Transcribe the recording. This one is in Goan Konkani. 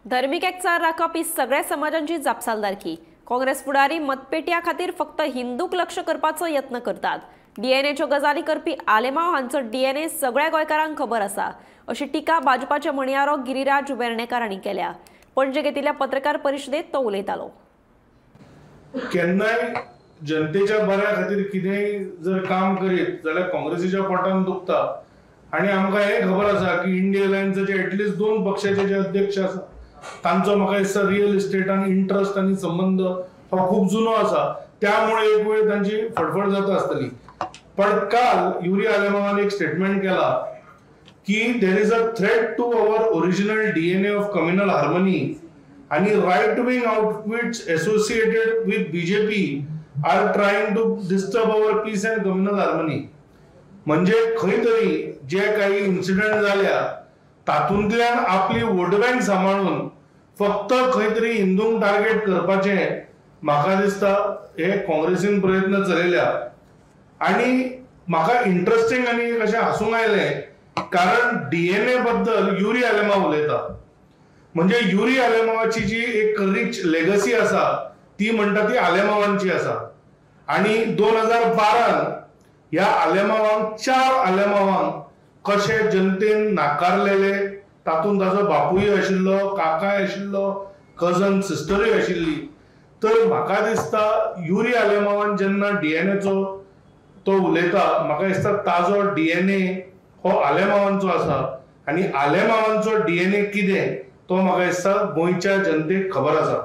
धर्मीक एकचार राखप ही सगळ्या समाजांची जापसालदारकी। काँग्रेस फुडारी मतपेटया खातीर फक्त हिंदूक लक्ष करपाचो यत्न करतात। डीएनएच्यो गजाली करपी आलेमाव हांचो डीएनए सगळ्या गोंयकारांक खबर आसा, अशी टिका भाजपाचे म्हणयारो गिरीराज वेर्णेकार हांणी केल्या। पणजे घेतिल्ल्या पत्रकार परिशदेत तो उलयतालो। केन्नाय जनतेच्या बऱ्या खातीर कितेंय जर काम करीत जाल्यार काँग्रेसीच्या पोटान दुखता आनी आमकां हें खबर आसा की इंडिया अलायन्साचे एटलिस्ट दोन पक्षाचे जे अध्यक्ष आसा तांचो म्हाका दिसता रियल इस्टेटान इंट्रस्ट आनी संबंद हो खूब जुनो आसा, त्यामुळे एक वेळ तांची फडफड जाता आसतली। पण काल युरी आलेमावान एक स्टेटमेंट केला की there is a threat to our original DNA of communal harmony आणि right wing outfits associated with BJP are trying to disturb our peace and communal harmony. म्हणजे खंय तरी जे काही इन्सिडंट जाल्या तातूंतल्यान आपली वोट बँक सांबाळून फक्त खंय तरी हिंदूंक टार्गेट करपाचें म्हाका दिसता हे काँग्रेसीन प्रयत्न चलयल्या। आनी म्हाका इंट्रस्टिंग आनी अशें हांसूंक आयलें कारण डीएनए बद्दल युरी आलेमाव उलयता। म्हणजे युरी आलेमावाची जी एक रिच लेगसी आसा ती म्हणटा ती आलेमावांची आसा आनी 2012 ह्या आलेमावांक, 4 आलेमावांक कशे जनतेन नाकारलेले, तातूंत ताजो बापूय आशिल्लो, काकाय आशिल्लो, कजन सिस्टरूय आशिल्ली। तर म्हाका दिसता युरी आलेमावान जेन्ना डीएनएचो तो उलयता म्हाका दिसता ताजो डीएनए हो आलेमावांचो आसा आनी आलेमावांचो डीएनए कितें तो म्हाका दिसता गोंयच्या जनतेक खबर आसा।